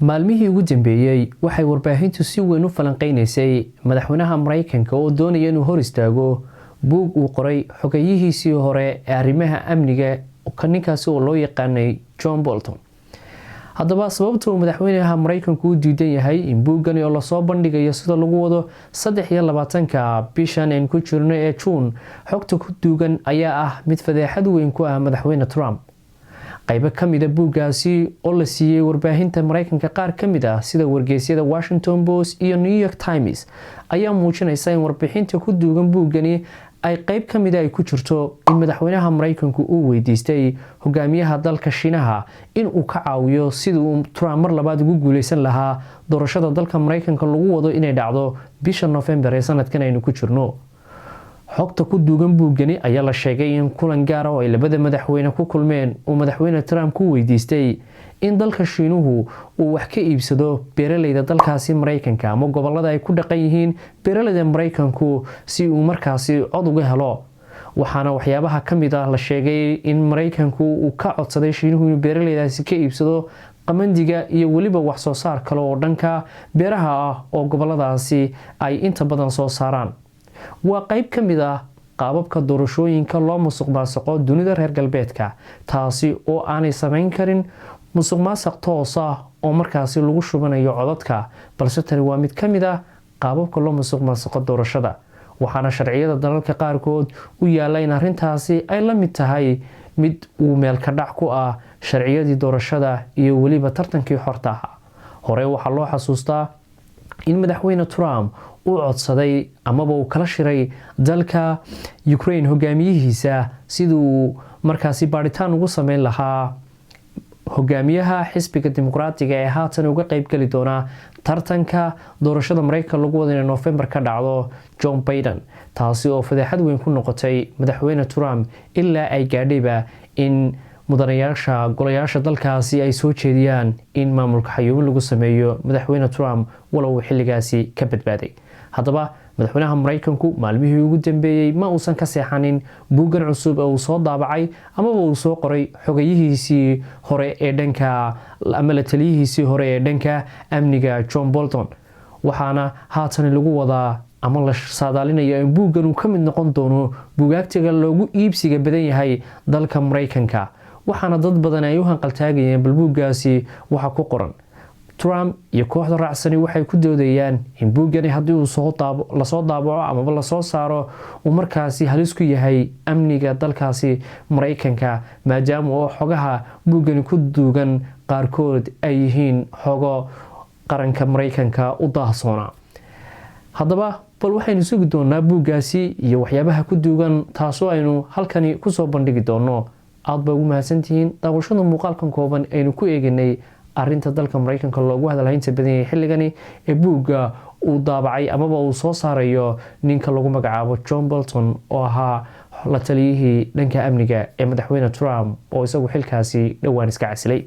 Maalmihii ugu dambeeyey waxay warbaahintu si weyn u falanqeynaysay madaxweynaha Maraykanka oo doonaya inuu hor istaago buug uu qoray xogeyihiisii hore ee arrimaha amniga, ninkaasi oo loo yaqaanay John Bolton. Haddaba, sababta uu madaxweynaha Maraykanku u diidan yahay in buuggani oo lasoo bandhigayo sida lagu wado 23-ka bishan aynu ku jirno ee Juun, xogta ku duugan ayaa ah mid fadeexad weyn ku ah madaxweyne Trump. Qaybo kamida buuggaasi oo la siiyey warbaahinta Maraykanka qaar kamid ah, sida wargeysyada Washington Post iyo New York Times, ayaa muujinaysa in warbixinta ku duugan buuggani ay qeyb kamida ay ku jirto in madaxweynaha Maraykanku uu weydiistay hogaamiyaha dalka Shiinaha in uu ka caawiyo sidii uu Trump mar labaad ugu guuleysan lahaa doorashada dalka Maraykanka lagu wado inay dhacdo bisha Nofembar ee sanadkan aynu ku jirno. Xogta ku duugan buuggani ayaa la sheegay in kulan gaara oo ay labada madaxweyne ku kulmeen uu madaxweyne Trump ku weydiistay in dalka Shiinuhu uu wax ka iibsado beeraleyda dalkaasi Maraykanka ama gobolada ay ku dhaqan yihiin beeraleyda Maraykanku, si uu markaasi cod uga helo. Waxaana waxyaabaha kamid ah la sheegay in Maraykanku uu ka codsaday Shiinuhu inuu beeraleydaasi ka iibsado qamandiga iyo weliba wax soo saar kale oo dhanka beeraha ah oo goboladaasi ay inta badan soo saaraan. Waa qeyb ka mid ah qaababka doorashooyinka loo musuq maasuqo dunida reer galbeedka, taasi oo aanay samayn karin musuq maasuq toos ah oo markaasi lagu shubanayo codadka, balse tani waa mid ka mid ah qaababka loo musuq maasuqo doorashada. Waxaana sharciyada dalalka qaarkood u yaala in arrintaasi ay la mid tahay mid uu meelka dhac ku ah sharciyadii doorashada iyo weliba tartankii xorta ahaa. Hore waxaa loo xasuustaa in madaxweyne Trump uu codsaday amaba uu kala shiray dalka Ukraine hogaamiyihiisa siduu markaasi baadhitaan ugu sameyn lahaa hogaamiyaha xisbiga Dimuqraatiga ee haatan uga qeybgeli doona tartanka doorashada Mareykanka lagu wada inay Noofembar ka dhacdo, John Biden, taasi oo fadeexad weyn ku noqotay madaxweyne Trump ilaa ay gaadhayba in mudanayaasha golayaasha dalkaasi ay soo jeediyaan in maamulka xayuubin lagu sameeyo madaxweyne Trump, walow uu xilligaasi ka badbaaday. Haddaba, madaxweynaha Maraykanku maalmihii ugu dambeeyey ma uusan ka seexanin buuggan cusub ee uu soo daabacay amaba uu soo qoray xogayihiisii hore ee dhanka ama la taliyihiisii hore ee dhanka amniga, John Bolton. Waxaana haatan lagu wadaa ama la saadaalinaya in buuggan uu ka mid noqon doono buugaagtiga loogu iibsiga badan yahay dalka Maraykanka. Waxaana dad badan ay u hanqaltaagayeen bal buuggaasi waxa ku qoran. Trump iyo kooxda raacsani waxay ku doodayaan in buuggani haddii uu lasoo daabaco amaba lasoo saaro uu markaasi halis ku yahay amniga dalkaasi Maraykanka, maadaama oo xogaha buuggani ku duugan qaarkood ay yihiin xogo qaranka Maraykanka u daahsoona. Haddaba, bal waxaynu sugi doonaa buuggaasi iyo waxyaabaha ku duugan, taasoo aynu halkani kusoo bandhigi doono. Aada ba ugu mahadsantihiin daawashada muuqaalkan kooban aynu ku eeganay arinta dalka Maraykanka loogu hadalhaynta badan yahay xilligani ee buugga uu daabacay amaba uu soo saarayo ninka lagu magacaabo John Bolton, oo ahaa la taliyihii dhanka amniga ee madaxweyne Trump, oo isagu xilkaasi dhowaan iska casilay.